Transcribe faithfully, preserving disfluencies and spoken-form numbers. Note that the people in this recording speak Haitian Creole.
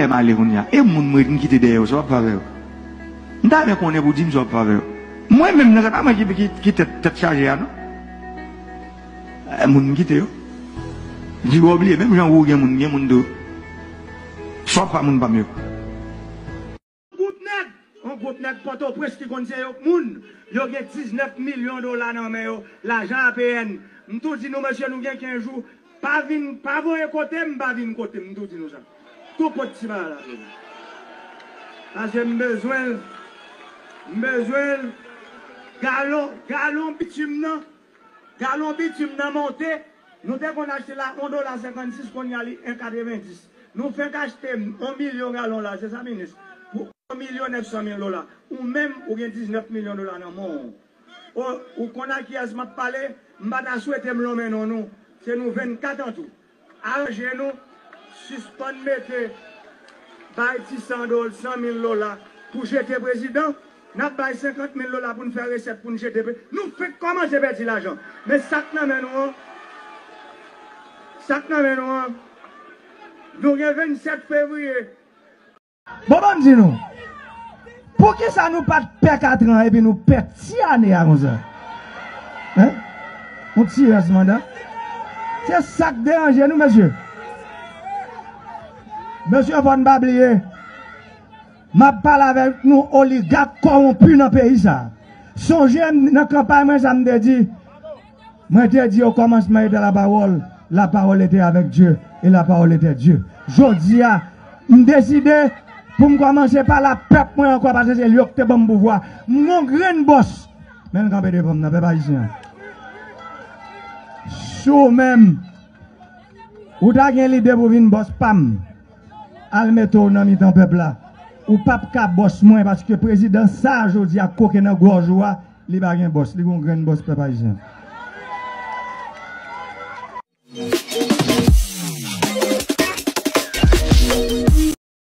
Lè m ale kounye a, e moun mwen m kite dèyè yo, sa w ap fè avè yo? M ta renmen konnen pou di m sa w ap fè avè yo. Mwen menm nan, se pa mwen ki, ki, ki tèt, tèt chaje a, non. E, moun m kite yo. Di w bliye, menm jan ou gen moun, gen moun tou. Sa w ap fè moun pa m yo? Gwoup nèg, yon gwoup nèg Pòtoprens ki konn se yo k moun, yo gen diznèf milyon dola nan men yo, lajan A P N. M tou di nou, mesye, nou gen kenz jou, pa vin, pa voye kote m, pa vin kote m, m tou di nou sa. Tou pot ti bagay la. Paske m bezwen l, m bezwen l. Galon, galon bitim nan, galon bitim nan monte. Nou te konn achte la yon dola senkannsis, kounye a li en katrevenndis. Nou fenk achte yon milyon galon la, se sa, minis? Pou yon milyon nèf san mil dola. Ou menm, ou gen diznèf milyon dola nan men w. O, ou konn a kiyès m ap pale? M pa ta swete m lonmen non nou. Se nou vennkat an tou. Aranje nou, sispann mete, bay ti san dola, san mil dola pou jete prezidan. N ap bay senkant mil dola pou n fè resèt pou n jete pe-, nou fenk kòmanse pèdi lajan. Men sa k nan men nou an, sa k nan men nou an, nou gen vennsèt fevriye. Bon, ban m di nou, poukisa nou pa t pè katran epi nou pè ti ane a konsa? Hein? Yon ti rès manda. Se sa k deranje nou, mesye. Mesye, fò n pa bliye. M ap pale avèk nou oligak kòwonpi nan peyi sa. Sonje m nan kanpay mwen sa m te di. Mwen te di okòmansman ete lapawòl, lapawòl ete avèk Dye, e lapawòl ete Dye. Jodi a, m deside pou m kòmanse pale a pèp mwen ankò paske se li yo ki te ban m pouvwa. M gon grenn bòs, men l kanpe devan m nan, pèp ayisyen. Si w menm, ou ta gen lide pou vin bòs pa m, al mete w nan mitan pèp la. Ou p ap ka bòs mwen paske prezidan sa a jodi a koke nan gòj ou a, li pa gen bòs, li gon grenn bòs pèp ayisyen.